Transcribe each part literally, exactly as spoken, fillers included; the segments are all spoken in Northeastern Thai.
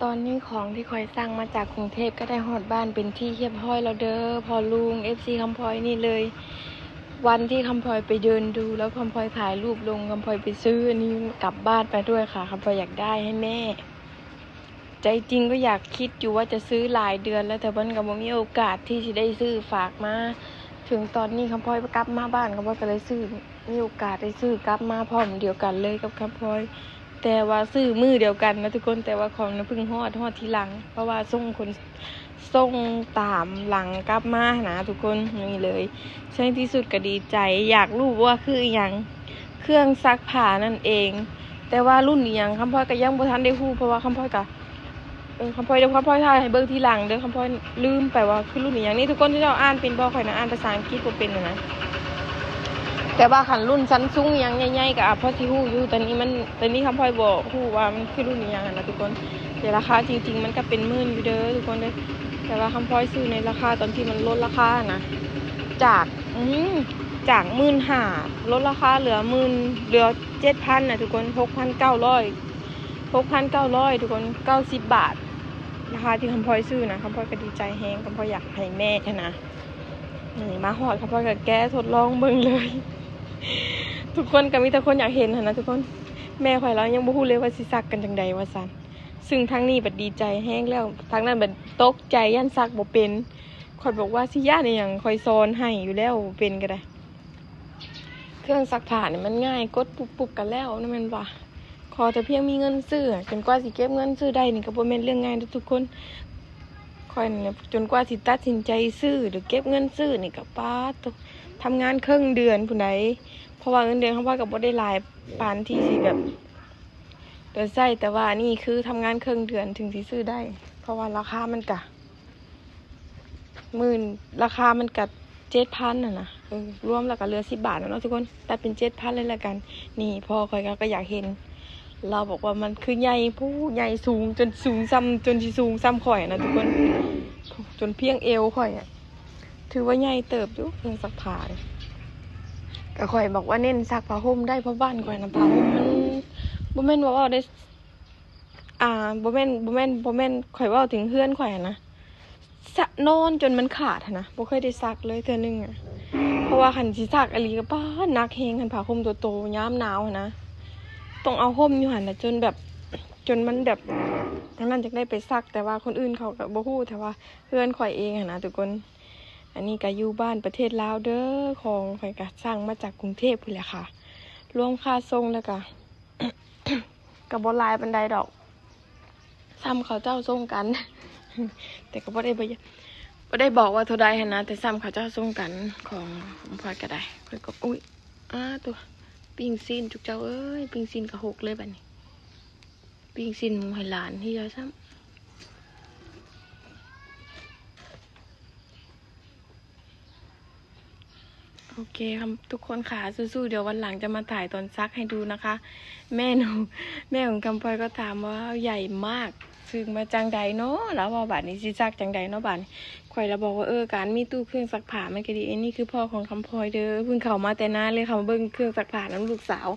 ตอนนี้ของที่ข่อยสั่งมาจากกรุงเทพฯก็ได้ฮอดบ้านเป็นที่เรียบร้อยแล้วเด้อ พ่อลุง เอฟซี คำพลอยนี่เลย วันที่คำพลอยไปเดินดู แล้วคำพลอยถ่ายรูปลง คำพลอยไปซื้ออันนี้กลับบ้านไปด้วยค่ะ คำพลอยอยากได้ให้แม่ ใจจริงก็อยากคิดอยู่ว่าจะซื้อหลายเดือนแล้ว แต่มันก็บ่มีโอกาสที่สิได้ซื้อฝากมา ถึงตอนนี้คำพลอยกลับมาบ้าน คำพลอยก็เลยซื้อ มีโอกาสได้ซื้อกลับมาพร้อมเดียวกันเลยกับคำพลอย แต่ว่าซื้อมื้อเดียวกันนะทุกคน แต่ว่าของน่ะเพิ่งฮอด ฮอดทีหลัง เพราะว่าส่งคน ส่งตามหลังกลับมาหั้นนะทุกคน นี่เลย ในที่สุดก็ดีใจ อยากรู้ว่าคืออิหยัง เครื่องซักผ้านั่นเอง แต่ว่ารุ่นอิหยังคำพลอยก็ยังบ่ทันได้ฮู้ เพราะว่าคำพลอยก็ เออ คำพลอย เดี๋ยวคำพลอยถ่ายให้เบิ่งทีหลังเด้อ คำพลอยลืมไปว่าคือรุ่นอิหยัง นี่ทุกคนที่เจ้าอ่านเป็นบ่ ข่อยนะ อ่านภาษาอังกฤษบ่เป็นน่ะนะ แต่ว่าคันรุ่น Samsung อิหยังใหญ่ๆ ก็อาจพอสิฮู้อยู่ ตอนนี้มัน ตอนนี้คำพลอยบ่ฮู้ว่ามันคือรุ่นอิหยังหั้นนะทุกคน แต่ราคาจริงๆ มันก็เป็นหมื่นอยู่เด้อทุกคนเด้อ แต่ว่าคำพลอยซื้อในราคาตอนที่มันลดราคานะ จาก อืม จากหมื่นห้า ลดราคาเหลือหมื่น เหลือเจ็ดพันนะทุกคน หกพันเก้าร้อย หกพันเก้าร้อย ทุกคน เก้าสิบบาท ราคาที่คำพลอยซื้อนะ คำพลอยก็ดีใจแฮง คำพลอยอยากให้แม่หั้นนะ นี่มาฮอด คำพลอยก็แกะทดลองเบิ่งเลย ทุกคนก็มีแต่คนอยากเห็นหั้นนะทุกคน แม่ข่อยลาวยังบ่ฮู้เลยว่าสิซักกันจั่งใดว่าซั่น ซึ่งทางนี้บัดดีใจแฮงแล้ว ทางนั้นบัดตกใจย้านซักบ่เป็น ข่อยบอกว่าสิย้านอิหยัง ข่อยสอนให้อยู่แล้ว บ่เป็นก็ได้ เครื่องซักผ้านี่มันง่าย กดปุ๊บๆ ก็แล้ว นั่นแม่นบ่ ขอแต่เพียงมีเงินซื้อ จนกว่าสิเก็บเงินซื้อได้นี่ก็บ่แม่นเรื่องง่ายเด้อทุกคน ข่อยนี่แหละ จนกว่าสิตัดสินใจซื้อ หรือเก็บเงินซื้อนี่ก็ ป๊าดโธ่ ทำงานครึ่งเดือนพู้นใด เพราะว่าเงินเดือนคำพลอยก็บ่ได้หลายปานที่สิแบบ เดี๋ยวใช้ แต่ว่านี่คือทำงานครึ่งเดือนถึงสิซื้อได้ เพราะว่าราคามันกะหมื่น ราคามันกะเจ็ดพันน่ะนะ เออ รวมแล้วก็เหลือสิบบาทน่ะเนาะทุกคน ตัดเป็นเจ็ดพันเลยละกัน นี่พ่อข่อยก็ ก็อยากเห็น ลาวบอกว่ามันคือใหญ่ ผู้ใหญ่สูงจนสูงส่ำ จนสิสูงส่ำข่อยนะทุกคน จนเพียงเอวข่อยอะ ถือว่าใหญ่เติบอยู่เครื่องซักผ้านี่ ก็ข่อยบอกว่าเน้นซักผ้าห่มได้ เพราะบ้านข่อยนะผ้าห่มมัน บ่แม่นว่าเว้าได้ อ่า บ่แม่น บ่แม่น บ่แม่น ข่อยเว้าถึงเฮือนข่อยหั้นนะ สะ นอนจนมันขาดหั้นนะ บ่เคยได้ซักเลยเทื่อหนึ่งอะ เพราะว่าคันสิซักอีหลีก็ ป๊าด หนักแฮง คันผ้าห่มโตๆ ยามหนาวหั้นนะ ต้องเอาห่มอยู่หั้นนะ จนแบบ จนมันแบบ อันนั้นจั่งได้ไปซัก แต่ว่าคนอื่นเขาก็บ่ฮู้ แต่ว่าเฮือนข่อยเองหั้นนะทุกคน อันนี้ก็อยู่บ้านประเทศลาวเด้อ ของข่อยก็สั่งมาจากกรุงเทพฯพู้นแหละค่ะ รวมค่าส่งแล้วก็ ก็บ่หลายปานใดดอก ส่ำเขาเจ้าส่งกัน แต่ก็บ่ได้ บ่ บ่ได้บอกว่าเท่าใดหั้นนะ แต่ส่ำเขาเจ้าส่งกัน ของ ของพลอยก็ได้ ข่อยก็ อุ๊ย อ้า ตัว ปิ้งซีนจุกเจ้าเอ้ย ปิ้งซีนก็หกเลยบัดนี้ ปิ้งซีนหมูให้หลานเฮียซ้ำ โอเคค่ะ ทุกคนค่ะ สู้ๆ เดี๋ยววันหลังจะมาถ่ายตอนซักให้ดูนะคะ แม่หนู แม่ของคำพลอยก็ถามว่าใหญ่มาก ซื้อมาจั่งใดเนาะ แล้วว่าบาดนี้สิซักจั่งใดเนาะบาดนี้ ข่อยละบอกว่า เออ การมีตู้เครื่องซักผ้ามันก็ดี อันนี้คือพ่อของคำพลอยเด้อ เพิ่งเข้ามาแต่นาเลยค่ะ มาเบิ่งเครื่องซักผ้านำลูกสาว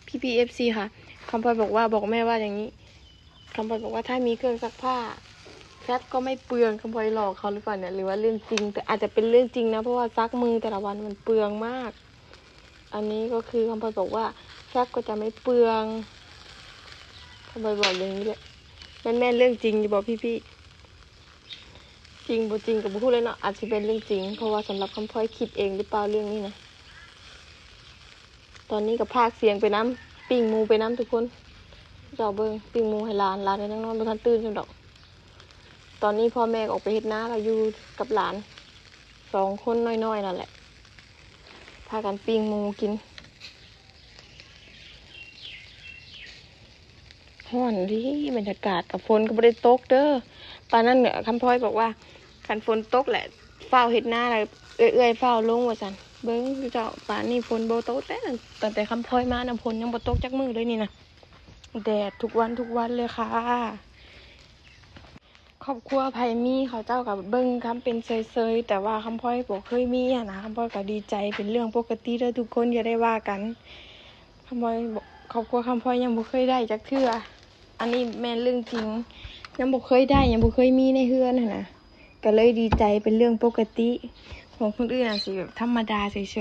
พี่ๆ เอฟซี ค่ะ คำพลอยบอกว่า บอกแม่ว่าอย่างนี้ คำพลอยบอกว่าถ้ามีเครื่องซักผ้า แฟบก็ไม่เปลือง คำพลอยหลอกเขาหรือเปล่าเนี่ย หรือว่าเรื่องจริง แต่อาจจะเป็นเรื่องจริงนะ เพราะว่าซักมือแต่ละวันมันเปลืองมาก อันนี้ก็คือคำพลอยบอกว่าแฟบก็จะไม่เปลือง คำพลอยบอกอย่างนี้แหละ แม่นๆ เรื่องจริงอยู่บ่พี่ๆ จริงบ่จริงก็บ่ฮู้เลยเนาะ อาจสิเป็นเรื่องจริง เพราะว่าสำหรับคำพลอยคิดเองหรือเปล่าเรื่องนี้นะ ตอนนี้ก็พากเสียงไปนำ ปิ้งหมูไปนำทุกคน เจ้าเบิ่ง ปิ้งหมูให้หลาน หลานก็ยังนอนบ่ทันตื่นซ้ำดอก ตอนนี้พ่อแม่ก็ออกไปเฮ็ดนา แล้วอยู่กับหลานสองคนน้อยๆ นั่นแหละ พากันปิ้งหมูกิน ฮ้อนดี บรรยากาศกับฝนก็บ่ได้ตกเด้อ ปานนั้นเนี่ย คำพลอยบอกว่า คันฝนตกแหละ ฟ้าวเฮ็ดนาแล้ว เอื้อยๆ ฟ้าวลงว่าซั่น เบิ่งเจ้า ปานนี้ฝนบ่ตกแต่ ตั้งแต่คำพลอยมานะ ฝนยังบ่ตกจักมื้อเลยนี่นะ แดดทุกวันทุกวันเลยค่ะ ครอบครัวไผมีเขาเจ้าก็เบิ่งคำเป็นเซยๆ แต่ว่าคำพลอยบ่เคยมีหั้นนะ คำพลอยก็ดีใจ เป็นเรื่องปกติเด้อทุกคน อย่าได้ว่ากัน คำพลอยบ่ ครอบครัวคำพลอยยังบ่เคยได้จักเทื่อ อันนี้แม่นเรื่องจริง ยังบ่เคยได้ ยังบ่เคยมีในเฮือนหั้นนะ ก็เลยดีใจเป็นเรื่องปกติ ของคนอื่นอาจสิแบบธรรมดาเฉ